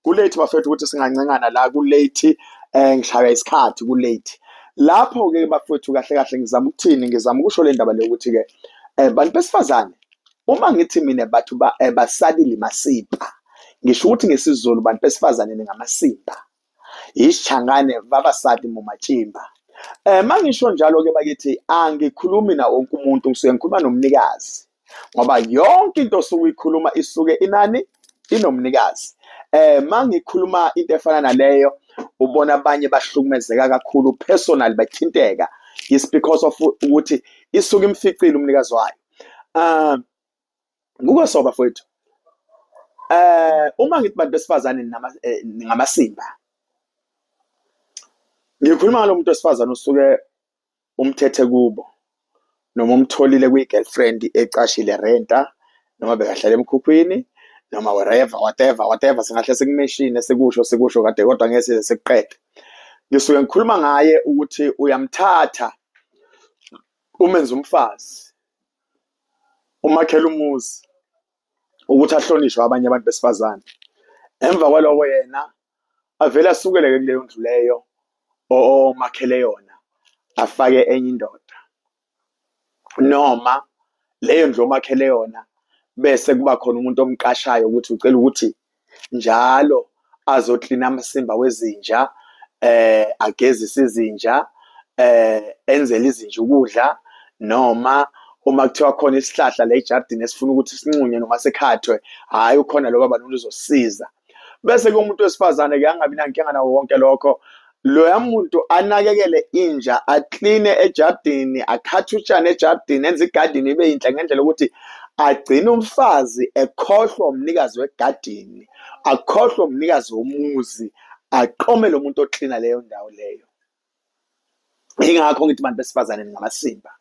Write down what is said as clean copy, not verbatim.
Ku-late bafethu ukuthi singancengana la, ku-late, ngishaywa isikhathi, ku-late. Lapho-ke bafethu, kahle kahle ngizama ukuthini? Ngizama ukusho le ndaba le ukuthi-ke bantu besifazane, uma ngithi mina bathu ba, basadi le masimba, ngisho ukuthi ngesiZulu bantu besifazane ningamasimba, isishangane vavasati mumatshimba. Mangisho njalo-ke bakithi, angikhulumi nawo wonke umuntu, ngisuke ngikhuluma nomnikazi, ngoba yonke into osuke uyikhuluma isuke inani, inomnikazi. Mangikhuluma into efana naleyo, ubona abanye bahlukumezeka kakhulu personally, bathinteka, is because of ukuthi isuke imficile umnikazi wayo. Kuko so bafowethu, uma ngithi bantu besifazane ningamasimba, ngikhuluma ngalo muntu wesifazane usuke umthethe kubo noma umtholile kwi-girlfriend ecashile, renta, noma bekahlala emkhukhwini, noma wherever, whatever, whatever, singahle sikumeshine, sikusho sikusho kade, kodwa ngeke size sikuqede. Ngisuke ngikhuluma ngaye ukuthi uyamthatha, umenze umfazi, umakhela umuzi ukuthi ahlonishwe abanye abantu besifazane. Emva kwaloko yena avele asukele kuleyo ndlu leyo omakhele yona, afake enye indoda, noma leyo ndlu omakhele yona bese kuba khona umuntu omqashayo ukuthi ucela ukuthi njalo azoklina amasimba wezinja, agezise izinja, enzele izinja ukudla, noma uma kuthiwa khona isihlahla la ejardini esifuna ukuthi sinqunywe noma sikhathwe, hhayi, ukhona lo baba lona uzosiza. Bese-ke umuntu wesifazane-ke angabi nankinga nawo wonke lokho, loya muntu anakekele inja, akline ejardini, akhathe utshani ejardini, enze igadini ibe yinhle ngendlela yokuthi agcine umfazi ekhohlwa umnikazi wegadini, akhohlwe umnikazi womuzi, aqome lo muntu oklina leyo ndawo leyo. Ingakho ngithi bantu besifazane ningamasimba.